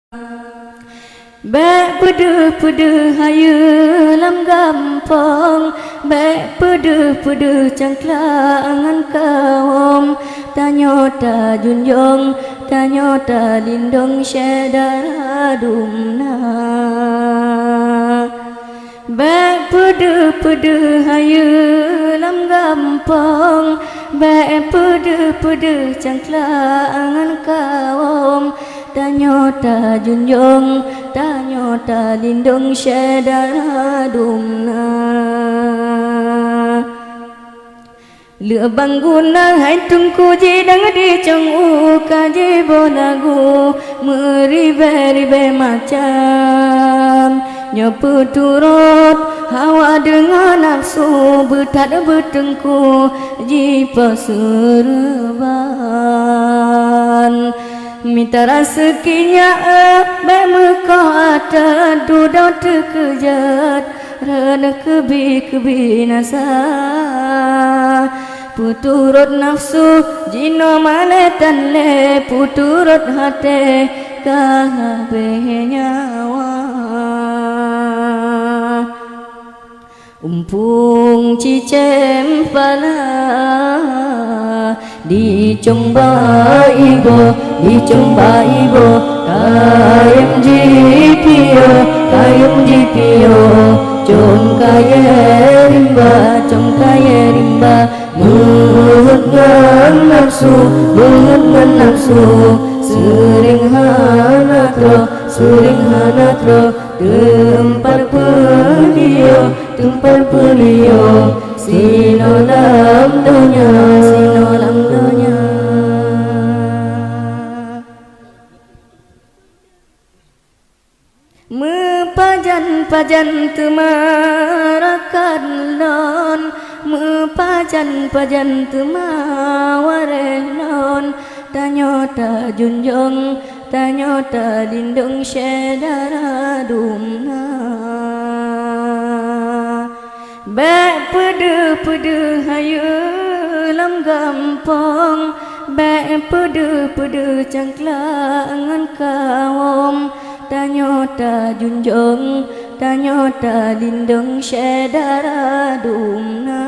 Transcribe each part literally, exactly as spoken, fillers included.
Bék peudeuh-peudeuh hayeue lam gampông, bék peudeuh-peudeuh cangklak ngon kawôm. Tanyoe tajunjong, tanyoe talindong syedara dumna. Bék peudeuh-peudeuh hayeue lam gampông, bék peudeuh-peudeuh cangklak ngon kawôm. Tanyoe tajunjong, tanyoe talindong syedara dumna. Leuh bang guna hai teungku jidang dicong u ka jiboh lagu meuribée-ribée macam. Nyoe peuturot hawa deungon nafsu beuthat beuteungku jipeuseureuban. Mita raseuki nyak bék meukoh ateueh dudoe teukeujot. Reuneuk keubi-keubi nasa, peuturot nafsu jinoe malée tan lé, peuturot até ka habéh nyawa. Umpung cicém pala, dicong bak iboh, dicong bak iboh, kayém jipiôh, kayém jipiôh, com kayée rimba, com kayée rimba, meuheuét ngon nafsu, meuheuét ngon nafsu, seuring hana troh, seuring hana troh, teumpat peulioh, teumpat peulioh, sinoe lam donya, sinoe lam donya. Meupajan-pajan teuma rakan lôn, meupajan-pajan teuma waréh lôn, tanyoe tajunjong, tanyoe talindong syedara dumna. Bék peudeuh-peudeuh hayeue lam gampông, bék peudeuh-peudeuh cangklak ngon kawôm, tanyoe tajunjong, tanyoe talindong syedara dumna.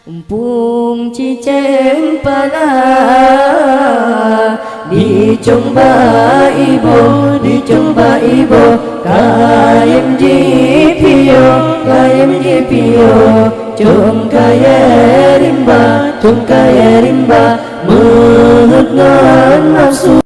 Umpung cicém pala, dicong bak iboh, dicong bak iboh, kayém jipiôh, kayém jipiôh, com kayée rimba, com kayée rimba, meuheuét ngon nafsu.